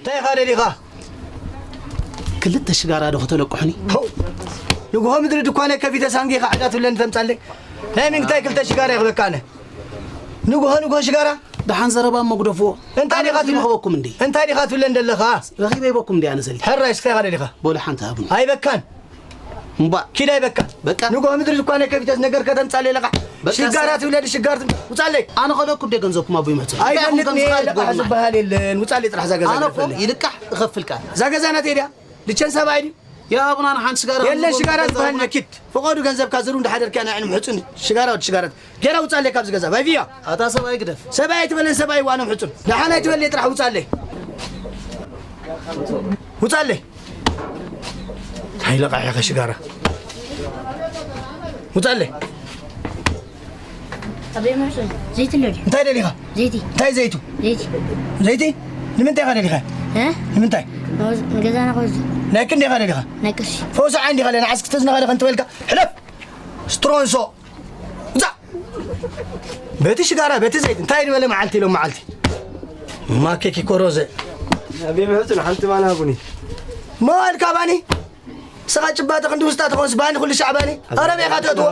እንታይ ኢኻ ደሊኻ? ክልተ ሽጋራ ዶ ከተለቅሑኒ? ንጉሆ ምድሪ ድኳነ ከፊተ ሳንጌ ኸዓ ዕዳ ትብለኒ ተምጻለይ። ናይ ምንታይ ክልተ ሽጋራ ይኽበካ ኣነ? ንጉሆ ንጉሆ ሽጋራ? ደሓን ዘረባ እሞ ግደፍዎ። እንታይ ዲኻ ኣነ ረኺበ ትብል? ክህበኩም እንዲ? እንታይ ዲኻ ትብለን ዘለኻ? ረኺበ ይበኩም እንዲ ኣነ ዘሊ? ሕራይ እስከ ኢኻ ደሊኻ? በሉ ሓንቲ ሃቡኒ። ኣይበካን። እምባ። ኪድ ኣይበካን። በቃ። ንጉሆ ምድሪ ድኳነ ከፊተ ነገር ከተምጻለይ ለቓሕ። በቃ ሽጋራ ሰ- ትብለኒ ሽጋር ትም-፣ ውጻለይ። ኣነ ኸለኩም ደ ገንዘብኩም ኣቦይ ምሕጹን። ኣይፈልጥን እንታይ ኢኹም ከምዚ እየ፣ ካልእ ለቓሕ ትበሃሉ? ዝበሃል የለን። ውጻለይ ጥራሕ እዛ ገዛ ኣነ እኮ ገድፈለይ። ይልቃሕ እኸፍል ቃል። እዛ ገዛ ናተይ ድያ? ልቸን ሰብኣይ ድዩ? ያ ኣቡና ንሓንቲ ሽጋራ የለን፣ ከምዚ ሽጋራ ገንዘብ ዝበሃል ኣቡና ነኪድ። ፍቐዱ ገንዘብካ ዝሩ እንዳሓደርካ ናይ ዕልም ሕጹን ሽጋራ ወዲ ሽጋራት። ጌራ ውጻለይ ካብዚ ገዛ። ባይፍያ። ኣታ ሰብኣይ ግደፍ። ሰብኣይ ኣይትበለን፣ ሰብኣይ ዋኖም ሕጹን። ደሓን ኣይትበለይ ጥራሕ ውጻለይ። ውጻለይ። ሃይለ ቃሕ ኢኻ ሽጋራ። ውጻለይ። ኣበይ ምሕጹን? ዘይቲ ኣሎ ድዩ? እንታይ ደሊኻ? ዘይቲ። እንታይ ዘይቱ? ዘይቲ። ዘይቲ? ንምንታይ ኢኻ ደሊኻ? እ? ንምንታይ? ንገዛና ኾዝ። ናይ ክንደይ ኢኻ ደሊኻ? ናይ ቅርሺ። ፈውሲ ዓንዲ ኻለ ንዓስ ክትዝና ኻለ ከንትበልካ። ሕለፍ! ስትሮንሶ! ውጻእ! በቲ ሽጋራ፣ በቲ ዘይቲ፣ እንታይ ዝበለ መዓልቲ ኢሎም መዓልቲ? ማኬኪ ኮሮዘ። ኣበይ ምሕጹን ሓንቲ ባና ሃቡኒ። መዋልካ ባኒ? ስኻ ጭባተ ክንዲ ውስጣ ተኾንስ ባኒ ኩሉ ሻዕ ባኒ? ኣረ ቤኻ ተእትዎ?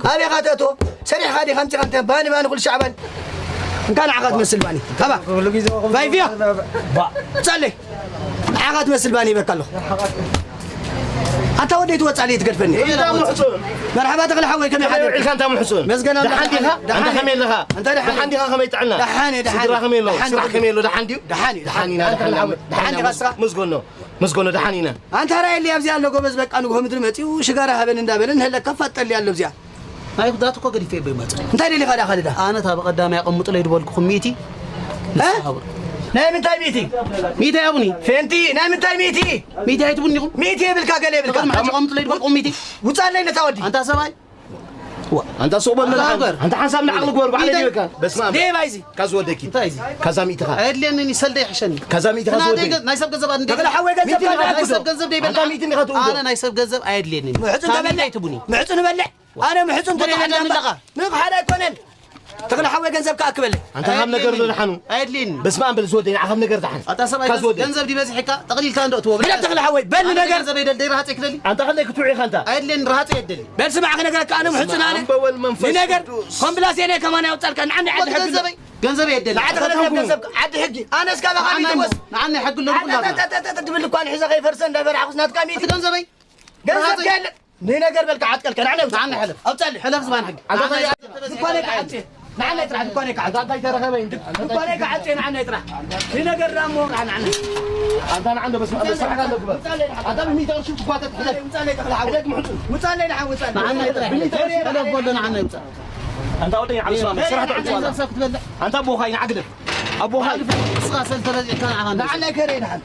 ኣበይ ኢኻ ተእትዎ? ሰሪሕኻ ዲኻ ኣምጺኻ እንተ ባኒ፣ ባኒ ኩሉ ሻዕ ባኒ? እንካ ንዓኻ ትመስል ባኒ። ካባ። ኩሉ ግዜ ኹም ባይ ቪያ። ባ። ጸለይ። ንዓኻ ትመስል ባኒ ይበካ ኣለኹ። ኣታ ወደይ ትወጻለይ ትገድፈኒ። ኢዳ ምሕጹን። መርሓባ ተኽለ ሓወይ፣ ከመይ ሓደርካ? ኢልካ ኣንታ ምሕጹን። መስገን ኣምላኽ። ደሓን ዲኻ? ደሓን። ኣንታ ከመይ ኣለኻ? ኣንታ ደሓን። ደሓን ዲኻ? ከመይ ጥዕና? ደሓን እየ፣ ደሓን። ስድራ ከመይ ኣለዉ? ደሓን ስራሕ እየ። ከመይ ኣሎ? ደሓን ድዩ? ደሓን እዩ፣ ደሓን እዩ። ደሓን ኢና። ደሓን ዲኻ ስኻ? ምስጎኖ። ምስጎኖ ደሓን ኢና። ኣንታ ራእየለይ ኣብዚ ኣሎ ጎበዝ፣ በቃ ንግሆ ምድሪ መጺኡ ሽጋራ ሃበኒ እንዳበለ ንህለካ ፋጠሊ ኣሎ ኣብዚኣ። ናይ ዳት እኮ ገዲፈ ይበይ መጽእ። እንታይ ደሊኻ ዳ ኻልዳ? ኣነ እታ ብቐዳማይ ኣቐምጡለይ ዝበልኩኹም ሚእቲ እ? ንስኻ ሃቡኒ። ናይ ምንታይ ሚእቲ? ሚእቲ ሃቡኒ። ፌንቲ፣ ናይ ምንታይ ሚእቲ? ሚእቲ ኣይትቡኒ ኢኹም? ሚእቲ የብልካ፣ ገለ የብልካ። ብቐድሚ ሕጂ ኣቐምጡለይ ዝበልኩኹም ሚእቲ። ውጻለይ ነታ ወዲ። ኣንታ ሰብኣይ። ዋ። ኣንታ ሱቕ በል ኣንታ መድሓን። ሃገር። ኣንታ ሓንሳብ ንዓቕሊ ግበር፣ ባዕለይ በስመ ኣብ። ዲበካ። በስመ ኣብ። ዴባ ይዚ። ካዝ ወደኪ። እንታይ እዚ? ካዛ ሚእትኻ። ኣየድልየንን እዩ፣ ሰልዲ ይሕሸኒ። ካዛ ሚእትኻ ናተይ ዝወደኪ። ገ-፣ ናይ ሰብ ገንዘብ ኣንተ ተኽለ ሓወይ ገንዘብ ሚእቲ ኢኻ ትውዶ። ኣንታ ሚእቲ ኢኻ ትውዶ። ኣነ ናይ ሰብ ገንዘብ ኣየድልየንን እዩ። ምሕጹን ካሚተይ ተበልዕ። ትቡኒ። ምሕጹን በልዕ። ኣነ ምሕጹን ወደ ተደለ ሓደ እንዳባ። ምለኻ። ንቕ ሓደ ኣይኮነን። ተኽለ ሓወይ ገንዘብ ከኣ ክበልዕ። ኣንታ ካብ ነገር ኣየድልየንን። ደሓኑ። ኣየድልየንን። በስመ ኣብ በል ዝወደይ፣ ንዓ ካብ ነገር ደሓን። ኣታ ሰብኣይ ካዝ ገንዘብ፣ ወደይ። ገንዘብ ዲበዚሕካ ጠቕሊልካ እንዶ እትወ። ብላ ተኽለ ሓወይ፣ በል ኣነ ነገር። ገንዘብ የደል ደይ ረሃጽ ይክደሊ። ኣንታ ከለይ ክትውዒ ኢኻ ኣንታ። ኣየድልየንን ረሃጽ የደል። በል ስማዕ ክነግረካ፣ ኣነ ምሕጹን ኣነ። ኣቦ ወልድ መንፈስ ንነገር ቅዱስ። ኮምብላስ የነ ከማን ያውጻልካ፣ ንዓኒ ዓዲ ሕጊ ኣሎ። ገንዘበይ፣ ገንዘበይ የደል። ንዓ ተኽለ ገንዘብ፣ ዓዲ ሕጊ። ኣነ እስካ ባኻ ንዓና ሚእቲ ወስ-፣ ንዓና ሕጊ ኣሎ፣ ንዓና ንኩላትና። ተ-፣ ተ-፣ ተ-፣ ተ-፣ ትብል እኮ ንሕዘ ከይፈርሰ እንዳበራዕኹስ ናትካ ሚእቲ። እቲ ገንዘበይ። ገንዘብ ረሃጽ። ከየለ። ንነገር በልካ ዓጥቀልካ፣ ንዓና ይውጻ። ንዓና ሕለፍ። ኣውጻልኝ። ሕለፍ ዝባን ሕጊ። ዓንታ እንታይ ድኳነይ ክዓጽ፣ ንዓና ይጥራሕ፣ ድኳነይ ክዓጽ። ኣንታ እንታይ ተረኸበ? ድኳነይ ክዓጽ፣ ንዓና ይጥራሕ። ንነገር ዳሞ፣ ንዓና። ኣንታ ንዓንዶ በስመ ኣብ፣ ስራሕካ ኣለኩ በል። ኣንታ ብሚእቲ ቅርሺ ትጓተት ሕለፍ። ውጻለይ፣ ተኽለ ሓወይ። ሕደግ ምሕጹን። ውጻለይ፣ ንዓ፣ ውጻለይ። ንዓና ይጥራሕ። ብሚእቲ ቅርሺ ሕለፍ በሎ፣ ንዓና ይውጻ። ኣንታ ወደይ ዓብስ ማመ፣ ስራሕ ትዕጽዋ ኣላ። ሰብ ክትበልዕ። ኣንታ ኣቦኻ ኢና ዓግደፍ። ኣቦኻ። ንስኻ ሰልተ በዚሕካ ንዓኻ ንዓና ይከረ፣ ንዓና።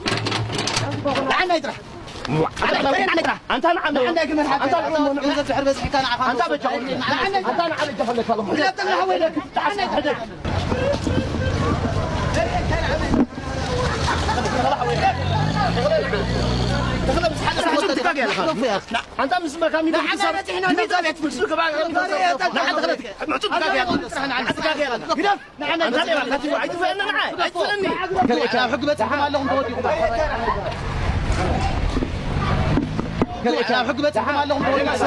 ንዓና ይጥራሕ። ኣንታ ንዓንዶ። ንዓናይ ክመን ሓቂ። ኣንታ ንዓንዶ። ገንዘብ ድሕር በዚሕካ ንዓኻ ኣንታ በጃ። ንዓናይ። ኣንታ ንዓበጃ ፈለካ ኣለኹ። ኣንታ ምስ መካሚና ንዓና በጺሕና ንዛ ቤት ፍርሲ ከባቢ ንዓና ተኽለት ምዕጹ ትጋገ። ንዓና ትጋገ። ግደፍ። ንዓና ኣይትፈለኒ፣ ንዓይ ኣይትፈለኒ። ከመይ ኣብ ሕጊ በጺሕኩም ኣለኹም ተወዲኹም። ከመይ ኣብ ሕጊ በጺሕኩም ኣለኹም ተወዲኹም።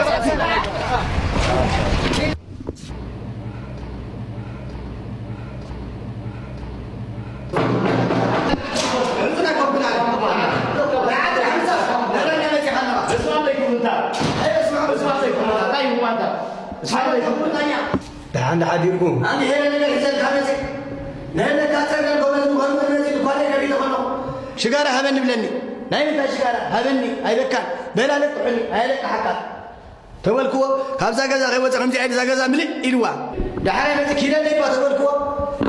ደሓን ሓዲርኩም። ኣንድ ሄረ ነገር ሒዘልካ መጽእ። ንህለካ ጸገም ጎበዝ ምዃኑ መጽእ እኳ ነገር ኢለ ከለኹ። ሽጋራ ሃበኒ ብለኒ። ናይ ምንታይ ሽጋራ? ሃበኒ፣ ኣይበካን። በላ ለቅሑኒ፣ ኣየለቅሓካን። ተበልክዎ፣ ካብዛ ገዛ ከይወጸ ከምዚ ዓይነት እዛ ገዛ ምልእ ኢልዋ። ዳሕራይ መጽእ ኪደለይ እኳ ተበልክዎ፣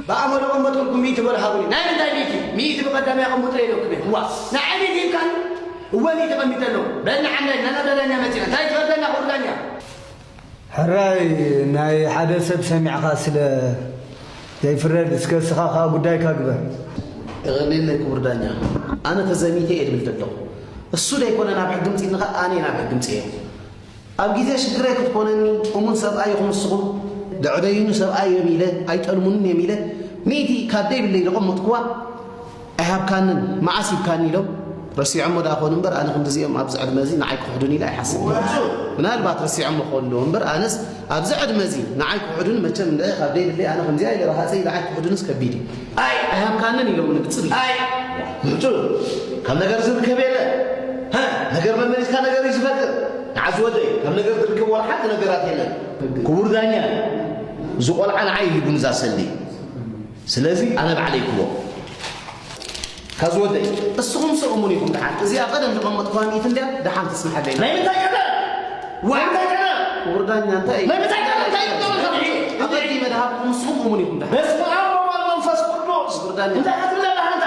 ብኣመሉ ቀመጥኩልኩም ሚእቲ ብር ሃቡኒ። ናይ ምንታይ ሚእቲ? ሚእቲ ብቐዳማይ ኣቐምጡለይ ኢለኩም እየ። ዋ፣ ንዓይ ሚእቲ ሂብካኒ? እወ ሚእቲ ቀሚጠ ኣለኹ። በል ንዓናይ፣ ናናብ ዳኛ መጺና። እንታይ ትፈርደና ክብሉ ዳኛ? ሕራይ ናይ ሓደ ሰብ ሰሚዕኻ ስለ ዘይፍረድ፣ እስከ እስኻ ኸኣ ጉዳይካ ግበር። የቐንየለይ ክቡር ዳኛ፣ ኣነ ተዘሚተ እየ ድብል ዘለኹ። እሱ ደይኮነ ናብ ሕጊ ምጺእኒ ኸኣ ኣነ እየ ናብ ሕጊ ምጺኤ። ኣብ ግዜ ሽግረይ ክትኮነኒ እሙን ሰብኣይ ኢኹም ንስኹም። ደዕደዩኒ ሰብኣይ እዮም ኢለ ኣይጠልሙንን እዮም ኢለ ሚእቲ ካብ ደይብለይ ዘቐመጥኩዋ ኣይሃብካንን፣ መዓስ ሂብካኒ ኢሎም ረሲዖሞ ደኣ ኾኑ እምበር፣ ኣነ ክንድዚኦም ኣብዚ ዕድመ እዚ ንዓይ ክሕዱኒ ኢለ ኣይሓስብን። ምናልባት ረሲዖሞ ኾኑ እምበር፣ ኣነስ ኣብዚ ዕድመ እዚ ንዓይ ክሕዱኒ መቸም እንደ ካብ ደይብለይ ኣነ ከምዚኣ ኢለ ረሃፀ ኢለ ንዓይ ክሕዱንስ ከቢድ እዩ። ኣይ! ኣይሃብካንን ኢሎም ንብፅል። ኣይ! ምሕጹ፣ ካብ ነገር ዝርከብ የለ። ሃ፣ ነገር መመሊስካ ነገር እዩ ዝፈጥር። ንዓዚ ወደይ፣ ካብ ነገር ዝርከብ ዋላ ሓንቲ ነገራት የለን። ክቡር ዳኛ፣ እዚ ቆልዓ ንዓይ ሂቡኒ እዛ ሰልዲ። ስለዚ ኣነ ባዕለይ ክቦ። ካዚ ወደይ። እስኹም ሰ እሙን ኢኹም ደሓን። እዚኣ ቀደም ዝቐመጥኩዋ ሚእቲ እንድያ፣ ደሓን ትጽንሓለይ። ናይ ምንታይ ቀደም? ዋይ፣ እንታይ ቀደም? ክቡር ዳኛ፣ እንታይ እዩ? ናይ ምንታይ ቀደም? እንታይ እዩ? ኣቐዲመ ድሃብኩም፣ ንስኹም እሙን ኢኹም ደሓን። በስመ ኣብ ወወልድ ወመንፈስ ቅዱስ። ክቡር ዳኛ። እንታይ ክትብል ኣለኻ ኣንታ?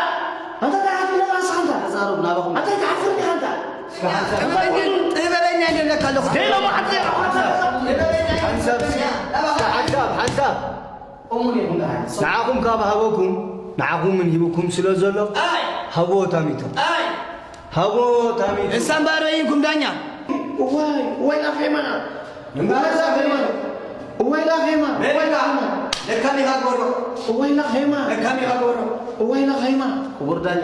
ኣንታ እንታይ ክትብል ኣለኻ ንስኻ ኣንታ? ተዛረቡ ናባኹም። ኣንታ ኣይትሓፍርን ኢኻ ኣንታ? ጥበበኛ፣ ጥበበኛ ይደለካ ኣለኹ። ዜና ማዕት ዜና ማዕት። ሓንሳብ፣ ሓንሳብ። እሙን ኢኹም ደሓን። ንዓኹም ካብ ሃበኩም፣ ንዓኹም ምን ሂብኩም ስለ ዘሎ፣ ኣይ! ሃብዎ ታሚቶም። ኣይ! ሃብዎ ታሚቶም። እሳምባረ ኢንኩም ዳኛ። እዋይ፣ እዋይ ላኼማ። እዋይ ላኼማ። እዋይ ላኼማ። እዋይ ላኼማ። ለካም ኢኻ ጎዶ። እዋይ ላኼማ። ለካም ኢኻ ጎዶ። እዋይ ላኼማ። ክቡር ዳኛ፣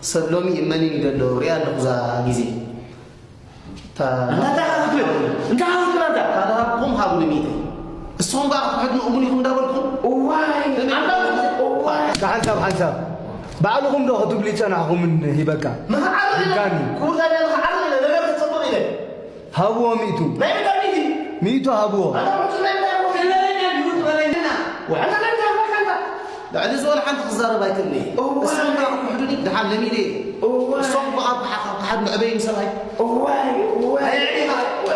ሰብ ሎሚ ይእመንን እዩ ዘሎ፣ ሪኣ ኣለኹ እዛ ግዜ። እንታይ ኢኻ ክትብል? እንታይ ኢኻ ክትብል ኣንታ? ካድሃብኩም ሃቡኒ ሚእቲ። እስኹም ከኣ ክትሕድኑ እሙን ኢኹም እንዳበልኩም? እዋይ! ኣንታ! እዋይ! ሓንሳብ፣ ሓንሳብ። ባዕልኹም ዶ ክትብሉ ይጸናሕኩምን ሂበካ? ንኽዓርር ኢለ፣ ይብቃኒ። ክቡር ዳኛ፣ ንኽዓርር ኢለ፣ ነገር ክጸብቕ ኢለ። ሃብዎ ሚእቱ። ናይ ምንታይ ሚእቲ? ሚእቱ ሃብዎ። ኣንታ፣ ናይ ምንታይ ሃብዎ? ትበለኛ፣ ድዩ ትበለኛ? ኣንታ፣ ናይ ምንታይ ሃብካ ኣንታ? ልዕሊ እዚ ወላ ሓንቲ ክዛረብ ኣይክእልን እየ። እዋይ። እሶም ከኣ ክሕዱኒ ደሓን ለሚደ እየ። እዋይ። እሶም ከኣ ክሓ-፣ ክሓድኑ ዕበይኒ ሰብኣይ። እዋይ፣ እዋይ። ኣየ፣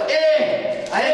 ኣየ፣ ኣየ።